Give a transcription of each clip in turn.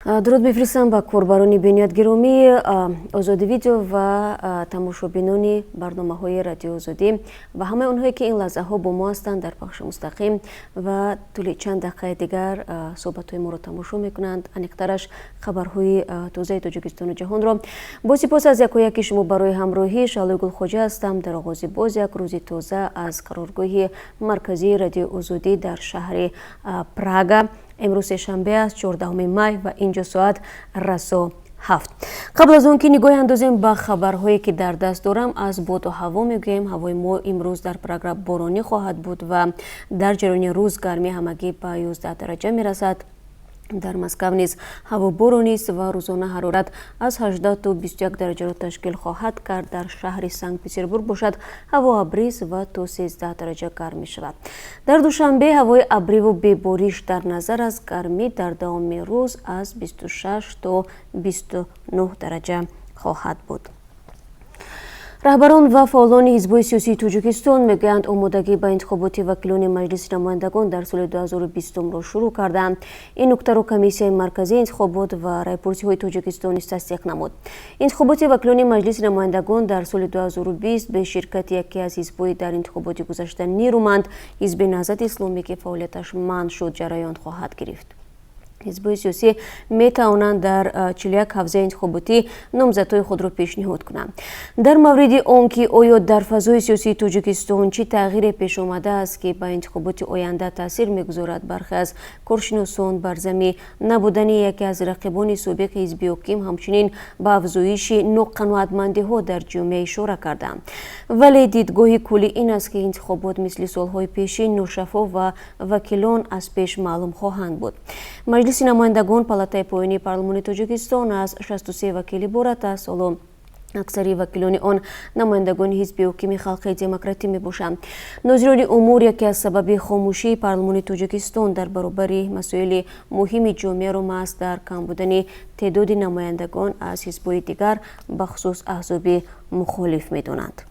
Дуруд мефиристам ба корбарони бениҳоят гиромии Озодӣ Видео ва тамошобинони барномаҳои Радиои Озодӣ ва ҳамаи онҳое, ки ин лаҳзаҳо бо мо ҳастанд дар пахши мустақим ва тӯли чанд дақиқаи дигар суҳбатҳои моро тамошо мекунанд, аниқтараш хабарҳои тозаи Тоҷикистону ҷаҳонро. Бо сипос аз якояки шумо барои ҳамроҳӣ. Шаҳлои Гулхоҷа ҳастам дар оғози боз як рӯзи тоза аз қароргоҳи марказии Радиои Озодӣ дар шаҳри Прага. Имрӯз сешанбе аст, 14 май, ва инҷо соат расо 7. Қабл аз он ки нигоҳе андозем ба хабарҳое, ки дар даст дорам, аз боду ҳаво мегӯем. Ҳавои мо имрӯз дар Прага боронӣ хоҳад буд ва дар ҷараёни рӯз гармӣ ҳамагӣ ба 11 дараҷа мерасад. Дар Москав низ ҳаво боронист ва рӯзона ҳарорат аз 18 то 21 дараҷаро ташкил хоҳад кард. Дар шаҳри Санкт Петербург бошад, ҳаво абрист ва то 13 дараҷа гарм мешавад. Дар Душанбе ҳавои абриву бебориш дар назар аст. Гармӣ дар давоми рӯз аз 26 то 29 дараҷа хоҳад буд. Раҳбарон ва фаъолони ҳизбҳои сиёсии Тоҷикистон мегӯянд, омодагӣ ба интихоботи вакилони Маҷлиси намояндагон дар соли 2020-ро шурӯъ кардаанд. Ин нуктаро Комиссияи марказии интихобот ва райпурсиҳои Тоҷикистон низ тасдиқ намуд. Интихоботи вакилони Маҷлиси намояндагон дар соли 2020 бе ширкати яке аз ҳизбҳои дар интихоботи гузашта нерӯманд, Ҳизби Наҳзати Исломӣ, ки фаъолияташ манъ шуд, ҷараён хоҳад гирифт. Ҳизбҳои сиёсӣ метавонанд дар 41 ҳавзаи интихоботӣ номзадҳои худро пешниҳод кунанд. Дар мавриди он ки оё дар фазои сиёсии Тоҷикистон чӣ тағйире пеш омадааст, ки ба интихоботи оянда таъсир мегузорад, бархе аз коршиносон бар зами набудани яке аз рақибони собиқи ҳизби ҳоким, ҳамчунин ба афзоиши ноқаноатмандиҳо дар ҷомеа ишора карданд. Вале дидгоҳи куллӣ ин аст, ки интихобот мисли солҳои пешин ношаффоф ва вакилон аз пеш маълум хоҳанд буд. Маҷлиси намояндагон, палатаи поёнии парлумони Тоҷикистон, аз 63 вакил иборат аст. Ҳоло аксари вакилони он намояндагони ҳизби ҳокими Халқи Демократӣ мебошанд. Нозирони умур яке аз сабаби хомӯшии парлумони Тоҷикистон дар баробари масоили муҳими ҷомеаро маҳз дар кам будани теъдоди намояндагон аз ҳизбҳои дигар, бахусус аҳзоби мухолиф, медонанд.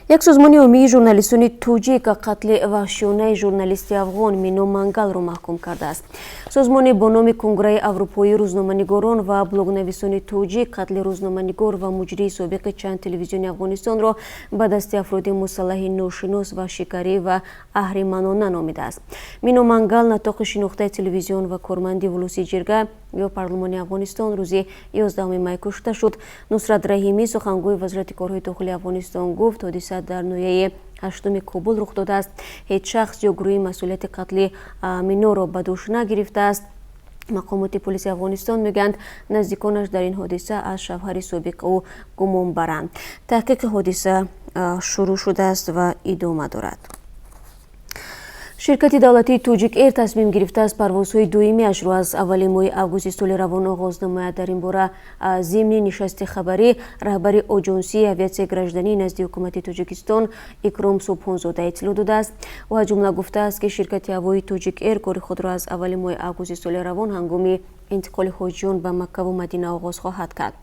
Як созмони оммии журналистони тоҷик қатли ваҳшиёнаи журналисти афғон Мино Мангалро маҳкум кардааст. Созмони бо номи Конграи аврупоии рӯзноманигорон ва блогнависони тоҷик қатли рӯзноманигор ва муҷрии собиқи чанд телевизиони Афғонистонро ба дасти афроди мусаллаҳи ношинос ваҳшигарӣ ва аҳриманона номидааст. Мино Мангал, натоқи шинохтаи телевизион ва корманди Вулуси Ҷирга ё парлумони Афғонистон, рӯзи 11 май кушта шуд. Нусрат Раҳимӣ, сухангӯи Вазорати корҳои дохилии Афғонистон, гуфт, ҳодиса дар ноҳияи ҳаштуми Кобул рух додааст. Ҳеҷ шахс ё гурӯҳи масъулияти қатли Миноро ба дӯш нагирифтааст. Мақомоти полиси Афғонистон мегӯянд, наздиконаш дар ин ҳодиса аз шавҳари собиқи ӯ гумон баранд. Таҳқиқи ҳодиса шурӯъ шудааст ва идома дорад. Ширкати давлатии Тоҷик Эйр тасмим гирифтааст, парвозҳои доимиашро аз аввали моҳи августи соли равон оғоз намояд. Дар ин бора зимни нишасти хабарӣ раҳбари Оҷонсии авиатсияи гражданӣ назди ҳукумати Тоҷикистон Икром Субҳонзода иттилоъ додааст. Ӯ аз ҷумла гуфтааст, ки ширкати ҳавоии Тоҷик Эйр кори худро аз аввали моҳи августи соли равон ҳангоми интиқоли ҳоҷиён ба Маккаву Мадина оғоз хоҳад кард.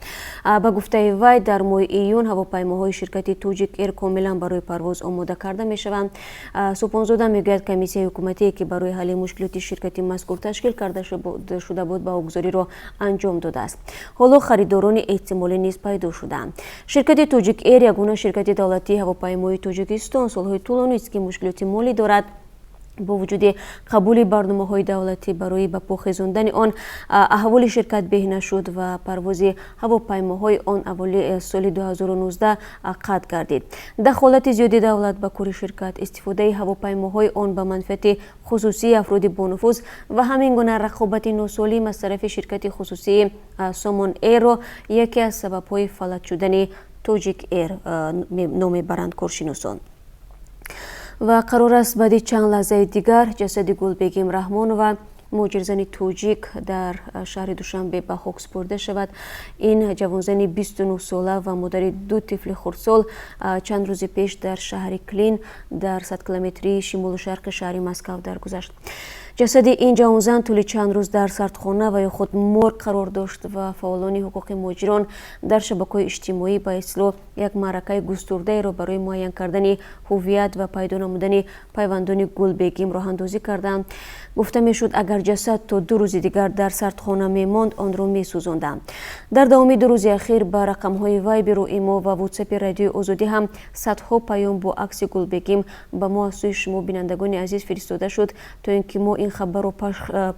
Ба гуфтаи вай, дар моҳи июн ҳавопаймоҳои ширкати Тоҷик Эйр комилан барои парвоз омода карда мешаванд. Субҳонзода мегӯяд, комиссияи ҳукуматие, ки барои ҳалли мушкилоти ширкати мазкур ташкил карда шуда буд, баҳогузориро анҷом додааст. Ҳоло харидорони эҳтимолӣ низ пайдо шудаанд. Ширкати Тоҷик Эйр, ягона ширкати давлатии ҳавопаймоии Тоҷикистон, солҳои тӯлонист, ки мушкилоти молӣ дорад. Бо вуҷуди қабули барномаҳои давлатӣ барои ба по хезондани он, аҳволи ширкат беҳ нашуд ва парвози ҳавопаймоҳои он аввали соли 2019 қатъ гардид. Дахолати зиёди давлат ба кори ширкат, истифодаи ҳавопаймоҳои он ба манфиати хусусии афроди бонуфуз ва ҳамин гуна рақобати носолим аз тарафи ширкати хусусии Сомон Эйрро яке аз сабабҳои фалаҷ шудани Тоҷик Эйр номебаранд коршиносон. Ва қарор аст, баъди чанд лаҳзаи дигар ҷасади Гулбегим Раҳмонова, муҳоҷирзани тоҷик, дар шаҳри Душанбе ба хок супурда шавад. Ин ҷавонзани 29 сола ва модари ду тифли хурдсол чанд рӯзи пеш дар шаҳри Клин дар 100 километрии шимолу шарқи шаҳри Москав даргузашт. Ҷасади ин ҷавонзан тӯли чанд рӯз дар сардхона ва ё худ морг қарор дошт ва фаъолони ҳуқуқи муҳоҷирон дар шабакаҳои иҷтимоӣ ба истилоҳ як маъракаи густурдаеро барои муайян кардани ҳуввият ва пайдо намудани пайвандони Гулбегим роҳандозӣ карданд. Гуфта мешуд, агар ҷасад то 2 рӯзи дигар дар сардхона мемонд, онро месӯзонданд. Дар давоми 2 рӯзи ахир ба рақамҳои Вайберу Имо ва Ватсапи Радиои Озодӣ ҳам садҳо паём бо акси Гулбегим ба мо аз сӯи шумо, бинандагони азиз, фиристода шуд, то ин ки мо ин хабарро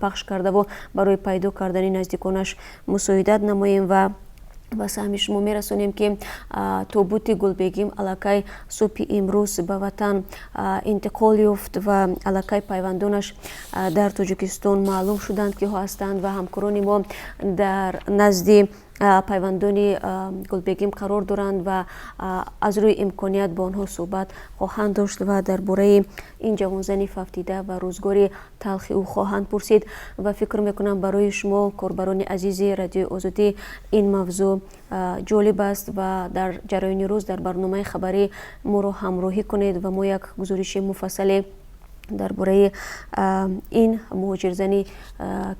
пахш кардаву барои пайдо кардани наздиконаш мусоидат намоем. Ва ба саҳми шумо мерасонем, ки тобути Гулбегим аллакай субҳи имрӯз ба ватан интиқол ёфт ва аллакай пайвандонаш дар Тоҷикистон маълум шуданд, киҳо ҳастанд, ва ҳамкорони мо дар назди пайвандони Гулбегим қарор доранд ва аз рӯи имконият бо онҳо суҳбат хоҳанд дошт ва дар бораи ин ҷавонзани фавтида ва рӯзгори талхи ӯ хоҳанд пурсид. Ва фикр мекунам, барои шумо, корбарони азизи Радиои Озодӣ, ин мавзӯъ ҷолиб аст ва дар ҷараёни рӯз дар барномаи хабарӣ моро ҳамроҳӣ кунед ва мо як гузориши муфассале дар бораи ин муҳоҷирзанӣ,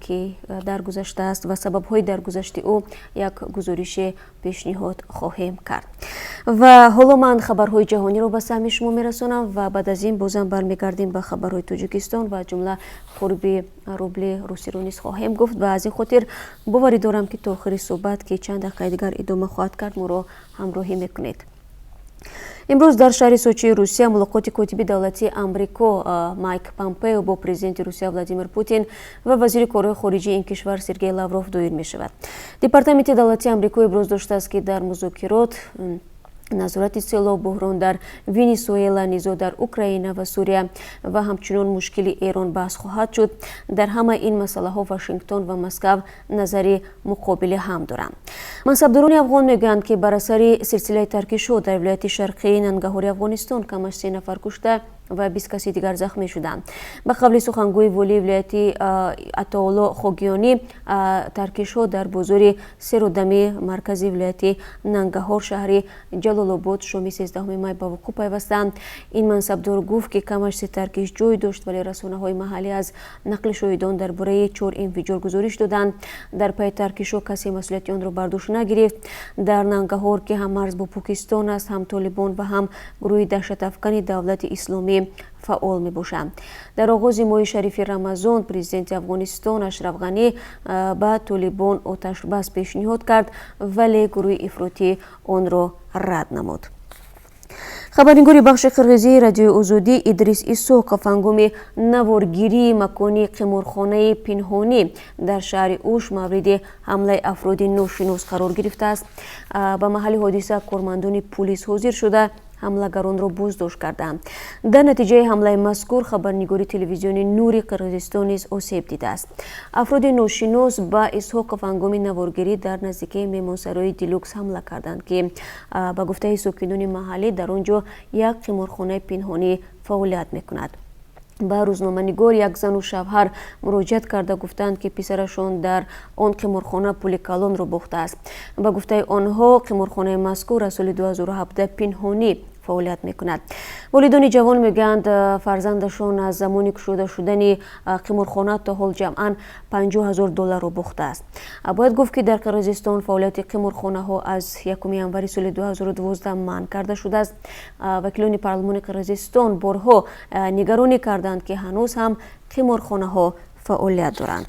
ки даргузаштааст, ва сабабҳои даргузашти ӯ як гузорише пешниҳод хоҳем кард. Ва ҳоло ман хабарҳои ҷаҳониро ба саҳми шумо мерасонам ва баъд аз ин бозам бармегардем ба хабарҳои Тоҷикистон ва аз ҷумла қурби рубли русиро низ хоҳем гуфт. Ва аз ин хотир боварӣ дорам, ки то охири суҳбат, ки чанд дақиқаи дигар идома хоҳад кард, моро ҳамроҳӣ мекунед. Имрӯз дар шаҳри Сочии Русия мулоқоти котиби давлатии Амрико Майк Помпео бо президенти Русия Владимир Путин ва вазири корҳои хориҷии ин кишвар Сергей Лавров доир мешавад. Департаменти давлатии Амрико иброз доштааст, ки дар музокирот назорати селоб, буҳрон дар Венесуэла, низоъ дар Украина ва Сурия ва ҳамчунон мушкили Эрон баҳс хоҳад шуд. Дар ҳамаи ин масъалаҳо Вашингтон ва Москав назари муқобили ҳам доранд. Мансабдорони афғон мегӯянд, ки бар асари силсилаи таркишҳо дар вилояти шарқии Нангаҳори Афғонистон камаш се нафар кушта ва 20 каси дигар захмӣ шуданд. Ба қавли сухангӯи волии вилояти Атоулло Хогиёнӣ, таркишҳо дар бозори серодами маркази вилояти Нангаҳор, шаҳри Ҷалолобод, шоми 13 май ба вуқӯъ пайвастанд. Ин мансабдор гуфт, ки камаш се таркиш ҷой дошт, вале расонаҳои маҳаллӣ аз нақли шоҳидон дар бораи чор инфиҷор гузориш доданд. Дар пайи таркишҳо касе масъулияти онро бар дӯш нагирифт. Дар Нангаҳор, ки ҳаммарз бо Покистон аст, ҳам Толибон ва ҳам гурӯҳи даҳшатафкани Давлати Исломӣ фаъол мебошанд. Дар оғози моҳи шарифи Рамазон президенти Афғонистон Ашраф Ғанӣ ба Толибон оташбас пешниҳод кард, вале гурӯҳи ифротӣ онро рад намуд. Хабарнигори бахши қирғизии Радиои Озодӣ Идрис Исоқов ҳангоми наворгирии макони қиморхонаи пинҳонӣ дар шаҳри Уш мавриди ҳамлаи афроди ношинос қарор гирифтааст. Ба маҳалли ҳодиса кормандони пулис ҳозир шуда, ҳамлагаронро боздошт карданд. Дар натиҷаи ҳамлаи мазкур хабарнигори телевизиони Нури Қирғизистон низ осеб дидааст. Афроди ношинос ба Исҳоқов ҳангоми наворгирӣ дар наздикии меҳмонсарои Делюкс ҳамла карданд, ки ба гуфтаи сокинони маҳаллӣ дар он ҷо як қиморхонаи пинҳонӣ фаъолият мекунад. Ба рӯзноманигор як зану шавҳар муроҷиат карда гуфтанд, ки писарашон дар он қиморхона пули калонро бохтааст. Ба гуфтаи онҳо, қиморхонаи мазкур аз соли 2017 пинҳонӣ фаъолият мекунад. Волидони ҷавон мегӯянд, фарзандашон аз замони кушода шудани қиморхона то ҳол ҷамъан 50 000 долларро бохтааст. Бояд гуфт, ки дар Қирғизистон фаъолияти қиморхонаҳо аз 1 январи соли 2012 манъ карда шудааст. Вакилони парлумони Қирғизистон борҳо нигаронӣ карданд, ки ҳанӯз ҳам қиморхонаҳо фаъолият доранд.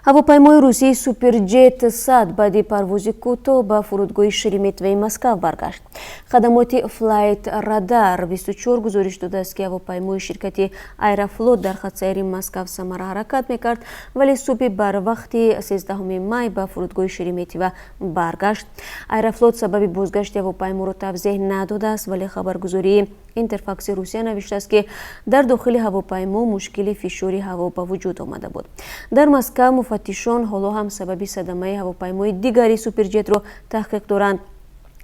Ҳавопаймои русии Суперҷет 100 баъди парвози кӯтоҳ ба фурудгоҳи Шереметьевои Москав баргашт. Хадамоти Флайт Радар 24 гузориш додааст, ки ҳавопаймои ширкати Аэрофлот дар хатсайри Москав Самара ҳаракат мекард, вале субҳи барвақти 13 май ба фурудгоҳи Шереметьево баргашт. Аэрофлот сабаби бозгашти ҳавопайморо тавзеҳ надодааст, вале хабаргузории Интерфакси Русия навиштааст, ки дар дохили ҳавопаймо мушкили фишори ҳаво ба вуҷуд омада буд. Дар Москав муфаттишон ҳоло ҳам сабаби садамаи ҳавопаймои дигари Суперҷетро таҳқиқ доранд.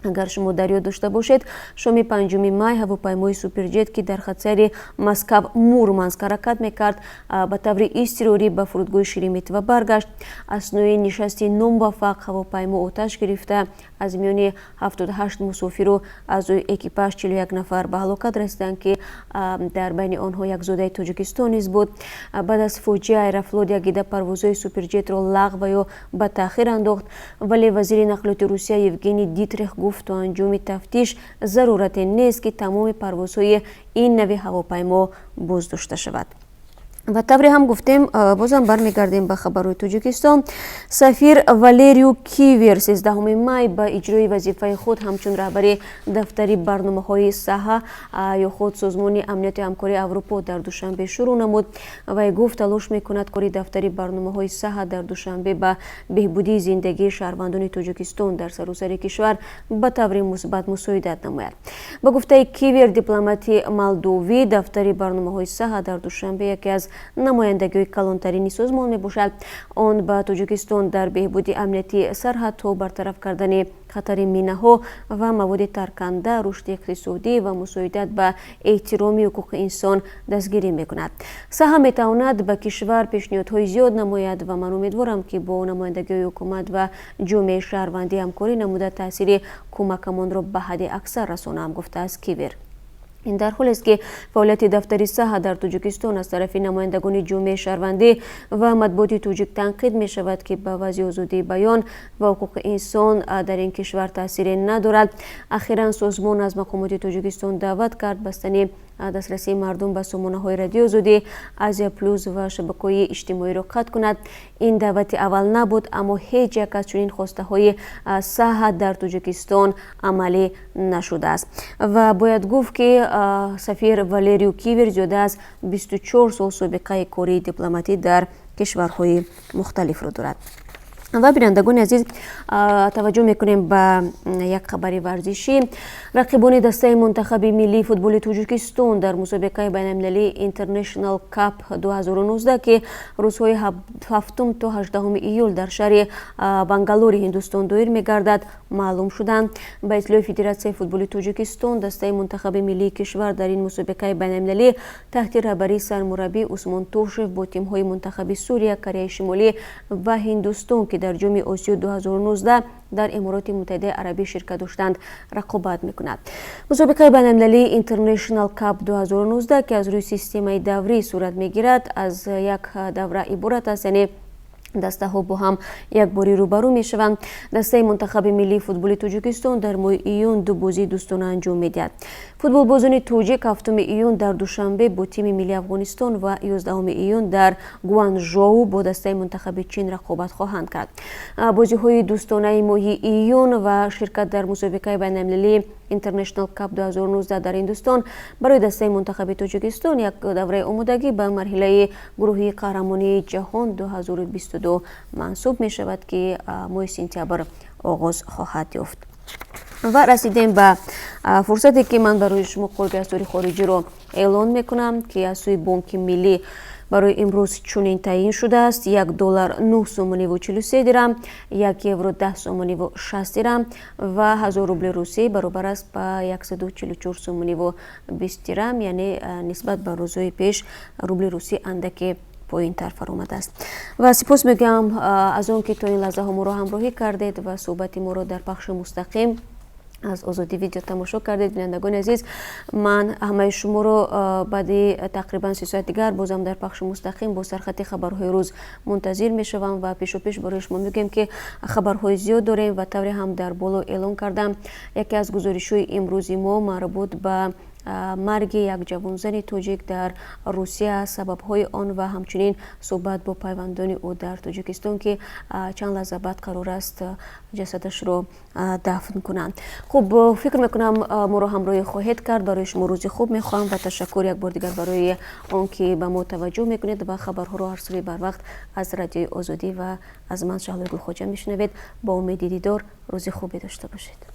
Агар шумо дар ёд дошта бошед, шоми 5 май ҳавопаймои Суперҷет, ки дар хатсайри Москав Мурманск ҳаракат мекард, ба таври изтирорӣ ба фурудгоҳи Шереметьево баргашт. Аснои нишасти номуваффақ ҳавопаймо оташ гирифта, аз миёни 78 мусофиру аъзои экипаж 41 нафар ба ҳалокат расиданд, ки дар байни онҳо як зодаи Тоҷикистон низ буд. Баъд аз фоҷиа Аэрофлот як гида парвозҳои Суперҷетро лағв ва ё ба таъхир андохт, вале вазири нақлиёти Русия Евгений Дитрих гуфт, то анҷоми тафтиш зарурате нест, ки тамоми парвозҳои ин нави ҳавопаймо боздошта шавад. Ва тавре ҳам гуфтем, бозам бармегардем ба хабарҳои Тоҷикистон. Сафир Валерию Кивер 13 май ба иҷрои вазифаи худ ҳамчун раҳбари дафтари барномаҳои САҲА ё худ Созмони амнияти ҳамкории Аврупо дар Душанбе шурӯъ намуд. Вай гуфт, талош мекунад кори дафтари барномаҳои САҲА дар Душанбе ба беҳбудии зиндагии шаҳрвандони Тоҷикистон дар саросари кишвар ба таври мусбат мусоидат намояд. Ба гуфтаи Кивер, дипломати молдовӣ, дафтари барномаҳои САҲА дар Душанбе яке аз намояндагиҳои калонтарини созмон мебошад. Он ба Тоҷикистон дар беҳбуди амнияти сарҳадҳо, бартараф кардани хатари минаҳо ва маводи тарканда, рушди иқтисодӣ ва мусоидат ба эҳтироми ҳуқуқи инсон дастгирӣ мекунад. САҲА метавонад ба кишвар пешниҳодҳои зиёд намояд ва ман умедворам, ки бо намояндагиҳои ҳукумат ва ҷомеаи шаҳрвандӣ ҳамкорӣ намуда, таъсири кӯмакамонро ба ҳадди аксар расонам, гуфтааст Кивер. Ин дар ҳолест, ки фаъолияти дафтари САҲА дар Тоҷикистон аз тарафи намояндагони ҷомеаи шаҳрвандӣ ва матбуоти тоҷик танқид мешавад, ки ба вазъи озодии баён ва ҳуқуқи инсон дар ин кишвар таъсире надорад. Ахиран созмон аз мақомоти Тоҷикистон даъват кард бастани дастрасии мардум ба сомонаҳои Радиои Озодӣ, Азия Плюс ва шабакаҳои иҷтимоиро қатъ кунад. Ин даъвати аввал набуд, аммо ҳеҷ як аз чунин хостаҳои САҲА дар Тоҷикистон амалӣ нашудааст. Ва бояд гуфт, ки сафир Валерию Кивер зиёда аз 24 сол собиқаи кории дипломатӣ дар кишварҳои мухталифро дорад. Ва, бинандагони азиз, таваҷҷӯҳ мекунем ба як хабари варзишӣ. Рақибони дастаи мунтахаби миллии футболи Тоҷикистон дар мусобиқаи байналмилалии International Cup 2019, ки рӯзҳои 7 то 18 июл дар шаҳри Бангалори Ҳиндустон доир мегардад, маълум шуданд. Ба иттилои Федератсияи футболи Тоҷикистон, дастаи мунтахаби миллии кишвар дар ин мусобиқаи байналмилалӣ таҳти раҳбарии сармураббӣ Усмон Тошев бо тимҳои мунтахаби Сурия, Кореяи Шимолӣ ва Ҳиндустон, ки дар Ҷоми Осиё 2019 дар Эмороти Муттаҳидаи Арабӣ ширкат доштанд, рақобат мекунад. Мусобиқаи байналмилалии International Cup 2019, ки аз рӯи системаи даврӣ сурат мегирад, аз як давра иборат аст, яъне дастаҳо бо ҳам якборӣ рӯбарӯ мешаванд. Дастаи мунтахаби миллии футболи Тоҷикистон дар моҳи июн ду бозии дӯстона анҷом медиҳад. Футболбозони тоҷик 7 июн дар Душанбе бо тими миллии Афғонистон ва 11 июн дар Гуанжоу бо дастаи мунтахаби Чин рақобат хоҳанд кард. Бозиҳои дӯстонаи моҳи июн ва ширкат дар мусобиқаи байналмилалии International Cup 2019 дар Ҳиндустон барои дастаи мунтахаби Тоҷикистон як давраи омодагӣ ба марҳилаи гурӯҳии қаҳрамонии ҷаҳон 2022 мансуб мешавад, ки моҳи сентябр оғоз хоҳад ёфт. Ва расидем ба фурсате, ки ман барои шумо қурби асъори хориҷиро эълон мекунам, ки аз сӯи Бонки Миллӣ барои имрӯз чунин таъйин шудааст: 1 доллар 9 сомониву 43 дирам, 1 евро 10 сомониву 60 дирам ва 1000 рубли русӣ баробар аст ба 144 сомониву 20 дирам. Яъне нисбат ба рӯзҳои пеш рубли русӣ андаке поинтар фаромадааст. Ва сипос мегӯям аз он, ки то ин лаҳзаҳо моро ҳамроҳӣ кардед ва суҳбати моро дар пахши мустақим аз Озодӣ Видео тамошо кардед. Бинандагони азиз, ман ҳамаи шуморо баъди тақрибан 3 соат дигар бозам дар пахши мустақим бо сархати хабарҳои рӯз мунтазир мешавам ва пешопеш барои шумо мегӯем, ки хабарҳои зиёд дорем. Ва тавре ҳам дар боло эълон кардам, яке аз гузоришҳои имрӯзи мо марбут ба марги як ҷавонзани тоҷик дар Русия, сабабҳои он ва ҳамчунин суҳбат бо пайвандони ӯ дар Тоҷикистон, ки чанд лаҳза баъд қарор аст ҷасадашро дафн кунанд. Хуб, фикр мекунам, моро ҳамроҳӣ хоҳед кард. Барои шумо рӯзи хуб мехоҳам ва ташаккур як бор дигар барои он ки ба мо таваҷҷӯҳ мекунед ва хабарҳоро ҳар субҳи барвақт аз Радиои Озодӣ ва аз ман, Шаҳлои Гулхоҷа, мешунавед. Бо умеди дидор, рӯзи хубе дошта бошед.